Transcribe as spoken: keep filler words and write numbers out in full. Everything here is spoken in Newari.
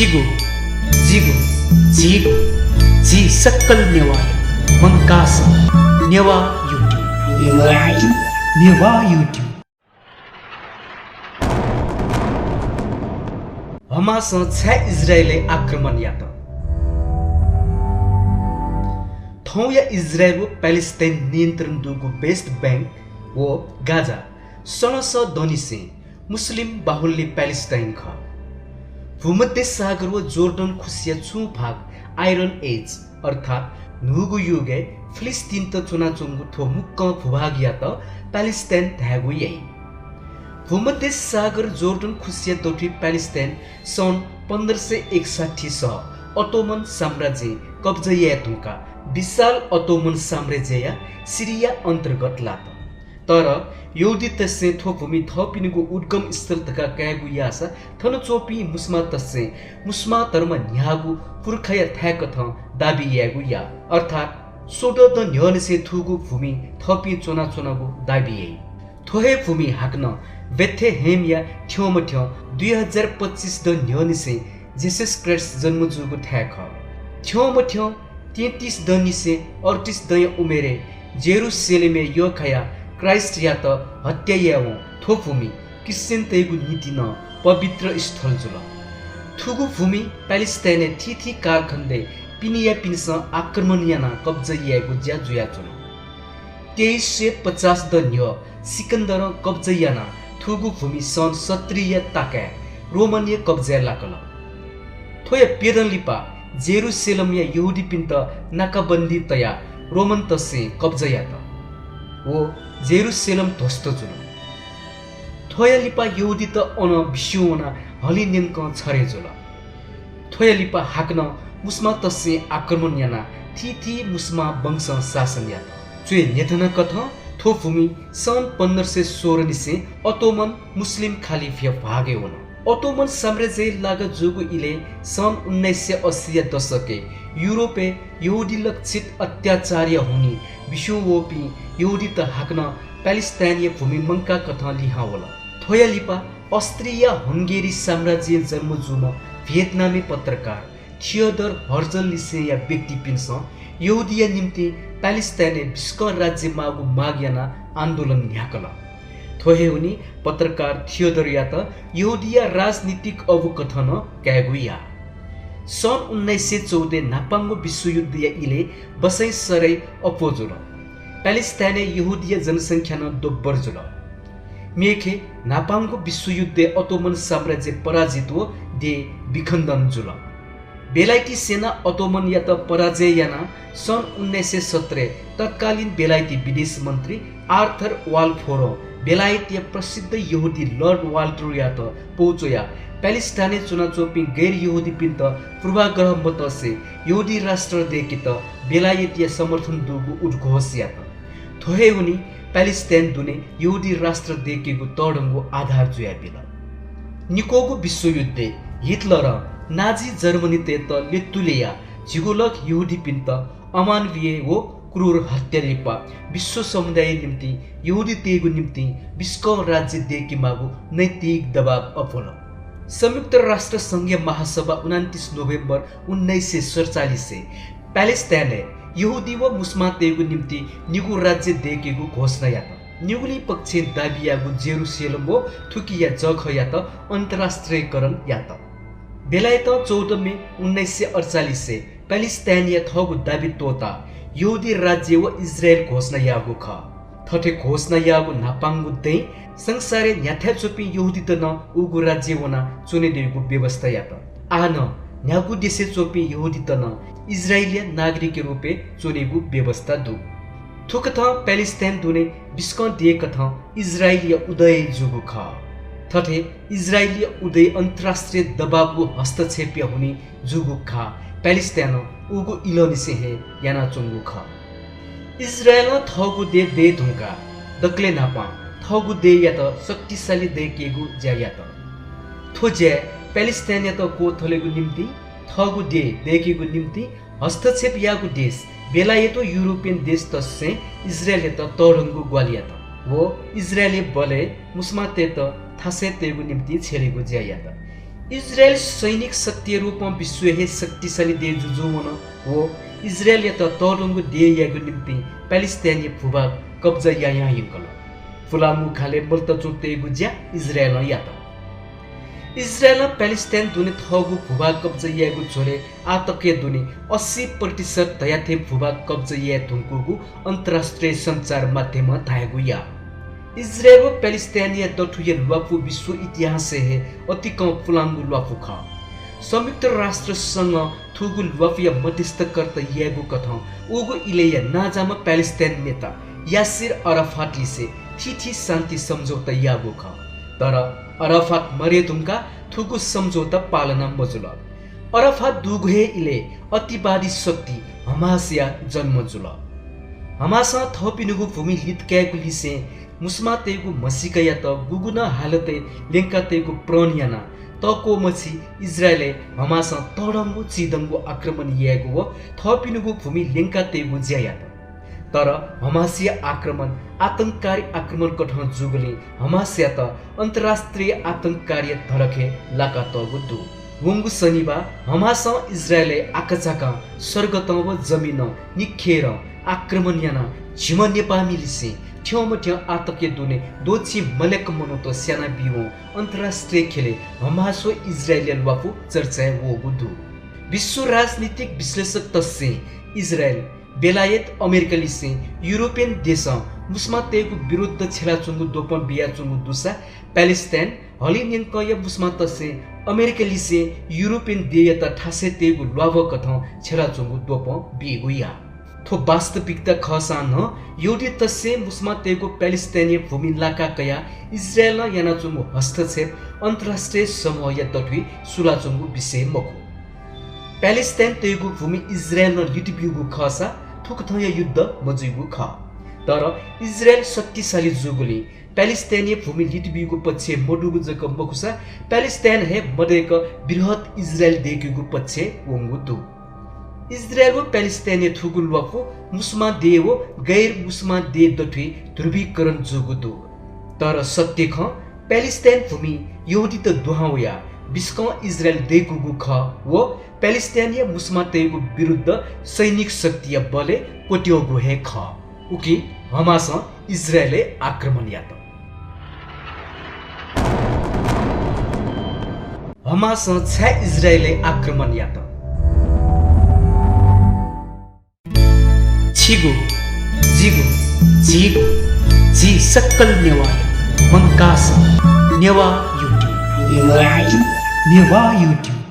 जिगु, जिगु, झीगु, झी सकल नेवाःया मंकाः सः नेवाः YouTube। नेवाः YouTube। हमासं छाय् इस्राएलय् आक्रमण यात? थौंया इस्राएल व प्यालेस्टाइन नियन्त्रण दुगु वेस्ट ब्याङ्क व गाजा सनसः दनिसें मुस्लिम बाहुल्य प्यालेस्टाइन खः। भूमध्य सागर व जोर्डन खुसिया छुं भाग आइरन एज अर्थात् न्हूगु युगय् फिलिस्तीनत च्वनाच्वंगु थ्व मुक्कं भूभागयात प्यालेस्टाइन धायेगु याइ। भूमध्य सागर जोर्डन खुसिया दथुइ प्यालेस्टाइन सन् पन्ध्र सय एकसट्ठी सः अटोमन साम्राज्यं कब्जा याये धुंकाः विशाल अटोमन साम्राज्यया सिरिया अन्तर्गत लात। तर यहूदीतय्‌सं थ्व भूमि थःपिनिगु उद्गम स्थल धकाः कायेगु याःसा थन च्वंपिं मुस्मातय्‌सं मुस्मा धर्म न्ह्याःगु पुर्खाया थाय्‌कथं दाबी यायेगु याः। अर्थात् सोह्र दँ न्ह्यःनिसें थुगु भूमि थःपिं च्वनाच्वनागु दाबी याइ। थ्व हे भूमि हाकनं बेथेहेमया थ्यंमथ्यं दुई हजार पच्चिस दँ न्ह्यःनिसें जेसस क्राइस्ट जन्म जूगु थाय् खः। थ्यंमथ्यं तेत्तिस दँनिसें अड्तिस दँया उमेरय् जेरूसलेमय् यःखायाः क्राइस्टयात हत्या यायेवं थ्व भूमि क्रिश्चियनतय्‌गु निंतिं नं पवित्र स्थल जुल। थुगु भूमि प्यालेस्टाइनय् थीथी कालखण्डय् पिनेयापिन्सं आक्रमण यानाः कब्जा यायेगु ज्या जुयाच्वन। तेइस सय पचास दँ न्ह्यः सिकन्दरं कब्जा यानाः थुगु भूमि सन् सत्तरीया ताकाय् रोमनया कब्जाय् लाकल। थ्वया प्यदँ लिपा जेरूसलेमया यहूदीपिन्त नाकाबन्दी तयाः रोमनतय्‌सं कब्जा यात व जेरूसलेम ध्वस्त जुल। थ्वया लिपा यहूदीत अनं बिस्युं वनाः हलिं न्यंकं छरय् जुल। थ्वया लिपा हाकनं मुस्मातय्‌सं आक्रमण यानाः थीथी मुस्मा वंशं शासन यात। च्वय् न्ह्यथनाकथं थ्व भूमि सन् पन्ध्र सय सोह्र निसें अटोमन मुस्लिम खालिफया भागय् वन। अटोमन साम्राज्यया लागा जूगु इलय् सन् उन्नाइस सय अस्सीया दशकय् युरोपय् यहूदी लक्षित अत्याचारया हुनिं बिस्युं वःपिं यहूदीत हाकनं प्यालेस्टाइनया भूमि मंकाःकथं लिहां वल। थ्वया लिपा अस्ट्रिया हंगेरी साम्राज्यय् जन्म जूम्ह भियतनामी पत्रकार थियोडर हर्जललिसेंया व्यक्तिपिन्सं यहूदीया निंतिं प्यालेस्टाइनय् बिस्कं राज्य माःगु माग यानाः आन्दोलन न्ह्याकल। थ्व हे हुनिं पत्रकार थियोडरयात यहूदीया राजनीतिक अबुकथं नं कायेगु याः। सन् उन्नाइस सय चौधय् न्हापांगु विश्वयुद्धया इलय् बसय् सरय् अप्वः जुल। प्यालेस्टाइनय् यहूदीया जनसंख्या नं दोब्बर जुल। मेखे न्हापांगु विश्वयुद्धय् अटोमन साम्राज्य पराजित व देय् विखण्डन जुल। बेलायती सेनां अटोमनयात पराजय यानाः सन् उन्नाइस सय सत्रय् तत्कालीन बेलायती विदेश मन्त्री आर्थर वालफोरं बेलायतया प्रसिद्ध यहूदी लर्ड वाल्टरयात पौ च्वयाः प्यालेस्टाइनय् च्वनाच्वंपिं गैर यहूदीपिन्त पूर्वाग्रह मतसे यहूदी राष्ट्र दय्‌केत बेलायतया समर्थन दुगु उद्घोष यात। थ्व हे हुनिं प्यालेस्टाइन दुने यहूदी राष्ट्र दय्‌केगु तःधंगु आधार जुयाबिल। निक्वःगु विश्वयुद्धय् हिटलरं नाजी जर्मनीतय्‌त ल्यत्तुलेया झिगू लख यहूदीपिन्त अमानवीय व क्रूर हत्या लिपा विश्व समुदायया निंतिं यहूदीतय्‌गु निंतिं बिस्कं राज्य दय्‌केमाःगु नैतिक दबाब अप्वल। संयुक्त राष्ट्र संघया महासभा उनन्तीस नोभेम्बर उन्नाइस सय सतचालिसय् प्यालेस्टाइनय् यहूदी व मुस्मातय्‌गु निंतिं निगू राज्य दय्‌केगु घोषणा यात। निगुलिं पक्षं दाबी याःगु जेरूसलेम व थुकिया जःखःयात अन्तर्राष्ट्रियकरण यात। बेलायतं चौध मे उन्नाइस सय अठचालिसय् प्यालेस्टाइनया थःगु दाबी त्वःताः यहूदी राज्य व इस्राएल घोषणा याःगु खः। थथे घोषणा याःगु न्हापांगु दँय् संसारय् न्ह्याथाय् च्वंपिं यहूदीत नं उगु राज्यय् वनाः च्वने दइगु व्यवस्था यात। आः नं न्ह्यागु देशय् च्वंपिं यहूदीत नं इस्राएलया नागरिकया रूपय् च्वनेगु व्यवस्था दु। थुकथं प्यालेस्टाइन दुने बिस्कं देय्‌कथं इस्राएलया उदय जूगु खः। थथे इस्राएलया उदय अन्तर्राष्ट्रिय दबाब व हस्तक्षेपया हुनिं जूगु खा प्यालेस्टाइनं उगु इलंनिसें हे यानाच्वंगु खः। इस्राएलं थःगु देय् दये धुंकाः दकलय् न्हापां थःगु देय्‌यात शक्तिशाली दय्‌केगु ज्या यात। थ्व ज्याय् प्यालेस्टाइनयात क्वथलेगु निंतिं, थःगु देय् दय्‌केगु निंतिं हस्तक्षेप याःगु देश बेलायत व युरोपियन देशतय्‌सं इस्राएलयात तःधंगु ग्वाहालि यात व इस्राएलया बलय् मुस्मातय्‌त थासय् तयेगु निंतिं छ्यलेगु ज्या यात। इजरायल सैनिक शक्तिया रूपं विश्वय् हे शक्तिशाली देय् जुजुं वन व इजरायलयात तःधंगु देय् यायेगु निंतिं प्यालेस्टाइनया भूभाग कब्जा यायां यंकल। पुलांगु घालय् मल्ताचुं तयेगु ज्या इजरायलं यात। इजरायलं प्यालेस्टाइन दुने थःगु भूभाग कब्जा यायेगु झ्वलय् आः तकया दुने अस्सी प्रतिशत धयाथें भूभाग कब्जा याये धुंकूगु अन्तर्राष्ट्रिय सञ्चार माध्यमं धायेगु याः। इजरायल व प्यालेस्टाइनया दथुया ल्वापु विश्व इतिहासय् हे अतिकं पुलांगु ल्वापु खः। संयुक्त राष्ट्र संघं थुगु ल्वापुया मध्यस्थकर्ता यायेगु कथं उगु इलय्‌या नांजाःम्ह प्यालेस्टाइन नेता यासिर अराफात लिसे थीथी शान्ति सम्झौता याःगु खः। तर अराफात मरे धुंकाः थुगु सम्झौता पालना मजुल। अराफात दुगु हे इलय् अतिवादी शक्ति हमासया जन्म जुल। हमासं थःपिनिगु भूमि लित कायेगु लिसें मुस्मातय्‌गु म्हसीकायात गुगु नं हालतय् ल्यंका तयेगु प्रण यानाः तःक्वःमछि इजरायलय् हमासं तःधंगु चिधंगु आक्रमण यायेगु व थःपिनिगु भूमि ल्यंका तयेगु ज्या यात। तर हमासया आक्रमण आतंककारी आक्रमण कथं जूगुलिं हमासयात अन्तर्राष्ट्रिय आतंककारीया धरखय् लाकातःगु दु। वंगु शनिबाः हमासं इजरायलय् आकाझाकां सर्गतं व जमिनं निखेरं आक्रमण यानाः झिम्ह नेपाःमिलिसें थ्यंमथ्यं आः तकया दुने द्वःछि मल्याक मनूत स्यानाबीवं अन्तर्राष्ट्रिय ख्यलय् हमास व इजरायलया ल्वापु चर्चाय् वःगु दु। विश्व राजनीतिक विश्लेषकतय्‌सं इजरायल, बेलायत, अमेरिकालिसें युरोपियन देशं मुस्मातय्‌गु विरुद्ध छ्यलाच्वंगु द्वपं बियाच्वंगु दुसा प्यालेस्टाइन, हलिंन्यंकया मुस्मातय्‌सं अमेरिकालिसें युरोपियन देय्‌यात थासय् तयेगु ल्वाभः कथं छ्यलाच्वंगु द्वपं बीगु याः। थ्व वास्तविकता खःसां नं यहूदीतय्‌सं मुस्मातय्‌गु प्यालेस्टाइनया भूमि लाका कयाः इजरायलं यानाच्वंगु हस्तक्षेप अन्तर्राष्ट्रिय समूहया दथुइ सुलाच्वंगु विषय मखु। प्यालेस्टाइनतय्‌गु भूमि इजरायलं लित ब्यूगु खःसा थुकथंया युद्ध मजुइगु खः। तर इजरायल शक्तिशाली जूगुलिं प्यालेस्टाइनया भूमि लित ब्यूगु पक्षय् मदुगु जक मखुसा प्यालेस्टाइन हे मदय्‌क बृहत् इजरायल दय्‌केगु पक्षय् वंगु दु। इजरायल व प्यालेस्टाइनया थुगु ल्वापु मुस्मां देय् व गैर मुस्मां देय् दथुइ ध्रुवीकरण जूगु दु। तर सत्य खँ, प्यालेस्टाइन भूमि यहूदीत दुहां वयाः बिस्कं इजरायल दय्‌कूगु खः व प्यालेस्टाइनया मुस्मातय्‌गु विरुद्ध सैनिक शक्तिया बलय् क्वत्यंगु हे खः। उकिं हमासं इजरायलय् आक्रमण यात। हमासं छाय् इजरायलय् आक्रमण यात? छिगु, जिगु, झीगु, झी सकल नेवाःया मंकाः सः नेवाः YouTube। नेवाः YouTube।